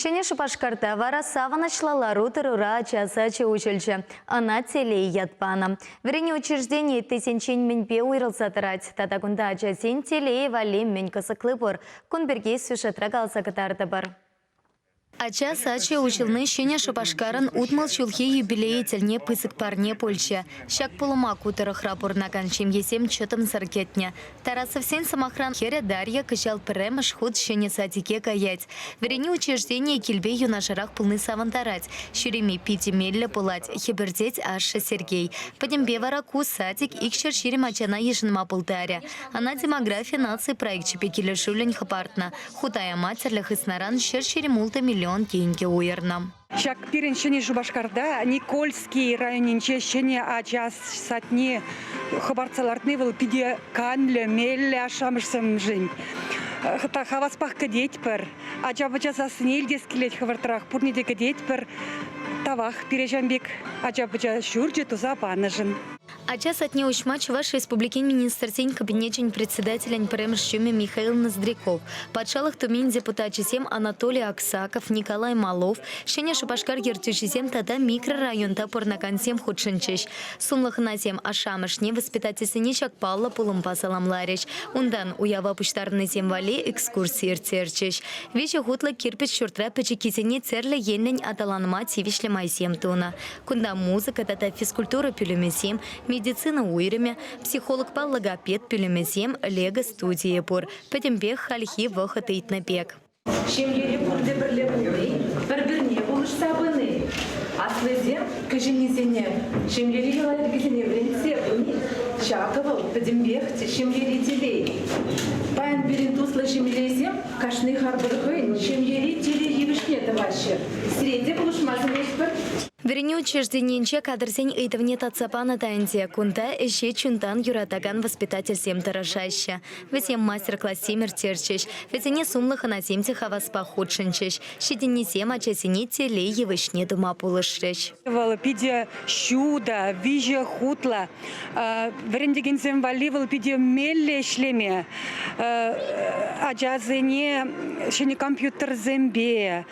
Ҫӗнӗ Шупашкарта вара савӑнӑҫлӑ лару-тӑрура ача сачӗ уҫӑлчӗ. Ӑна Телей ят панӑ. Вӗренӳ учрежденийӗ ыттисенчен мӗнпе уйрӑлса тӑрать тата кунта ачасен телейӗ валли мӗн кӑсӑкли пур? Кун пирки сюжетра каласа кӑтартӑпӑр. Ача сачӗ уҫӑлни Ҫӗнӗ Шупашкарӑн 60 ҫулхи юбилейӗ тӗлне пысӑк парне пулчӗ. Ҫак пулӑма ку тӑрӑхра пурӑнакан ҫемьесем чӑтӑмсӑр кӗтнӗ. Тарасовсен, сӑмахран, хӗрӗ Дарья кӑҫал пӗрремӗш хут ҫӗнӗ садике каять. Вӗренӳ учрежденийӗ килпе юнашарах пулни савӑнтарать. Ҫӳреме питӗ меллӗ пулать, хӗпӗртет ашшӗ Сергей. Пӗтӗмпе вара ку садик 220 ачана йышӑнма пултарӗ. Ӑна «Демографи наци проекчӗпе килӗшӳллӗн хӑпартнӑ. Хута яма тӗрлӗ хыснаран 126 миллион тенкӗ уйӑрнӑ. Ҫак пирӗн Ҫӗнӗ Шупашкарта Никольский районӗнче ҫӗнӗ ача садне хӑпартса лартни вӑл питӗ канлӗ, меллӗ ашшӗ-амӑшсемшӗн. Хаваспах кӗтетпӗр. Ача-пӑча сассине илтес килет хӑвӑртрах, пурне те кӗтетпӗр. Тавах пире ҫавӑн пек ача-пӑча ҫурчӗ туса панӑшӑн. Ача садне уҫма Чӑваш Республикин Министрсен Кабинечӗн Председателӗн пӗрремӗш ҫумӗ Михаил Ноздряков, Патшалӑх Думин депутачӗсем Анатолий Аксаков, Николай Малов, Ҫӗнӗ Шупашкар ертӳҫисем тата микрорайонта пурӑнакансем хутшӑнчӗҫ. Сумлӑ хӑнасем ашшӗ-амӑшне, воспитательсене ҫак паллӑ пулӑмпа саламларӗҫ. Унтан уява пуҫтарӑннисем валли экскурси ирттерчӗҫ. Виҫӗ хутлӑ кирпӗч ҫуртра пӗчӗккисене тӗрлӗ енлӗн аталанма тивӗҫлӗ майсем тунӑ. Кунта музыка тата физкультура пӳлӗмӗсем, медицина уйрӑмӗ, психологпа логопед пӳлӗмӗсем, лего студийӗ пур. Пӗтӗмпех хальхи вӑхӑт ыйтнӑ пек. Ҫемьере пурте пӗрле пулни, пӗр-пӗрне пулӑшса пыни, аслисем кӗҫӗннисене ҫемьери йӑла-йӗркесене вӗрентсе пыни, ҫакӑ вӑл пӗтӗмпех ҫемьери телей. Паян пирӗн туслӑ ҫемьесем кашни харпӑр хӑйӗн ҫемьери телей йывӑҫне тӑваҫҫӗ. Сире те пулӑшма сӗнетпӗр. Вӗренӳ учрежденийӗнче кадрсен ыйтӑвне татса панӑ та ӗнтӗ. Кунта ӗҫе чунтан юратакан воспитательсем тӑрӑшаҫҫӗ. Вӗсем мастер-классем ирттерчӗҫ. Вӗсене сумлӑ хӑнасем те хаваспах хутшӑнчӗҫ. Ҫитӗннисем ачасене телей йывӑҫне тума пулӑшрӗҫ. Вӑл питӗ ҫутӑ, виҫӗ хутлӑ. Вӗрентекенсем валли вӑл питӗ меллӗ ӗҫлеме. Ачасене ҫӗнӗ компьютерсемпе,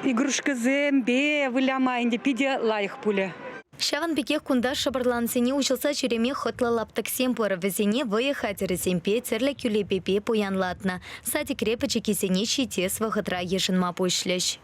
игрушкӑсемпе выляма ӗнтӗ питӗ лайӑх пулӗ. Ҫавӑн пекех кунта шӑпӑрлансене уҫӑлса ҫӳреме хӑтлӑ лаптӑксем пур. Вӗсене вӑйӑ хатӗрӗсемпе, тӗрлӗ кӳлепепе пуянлатнӑ. Садикре пӗчӗккисене ҫитес вӑхӑтра йышӑнма пуҫлӗҫ.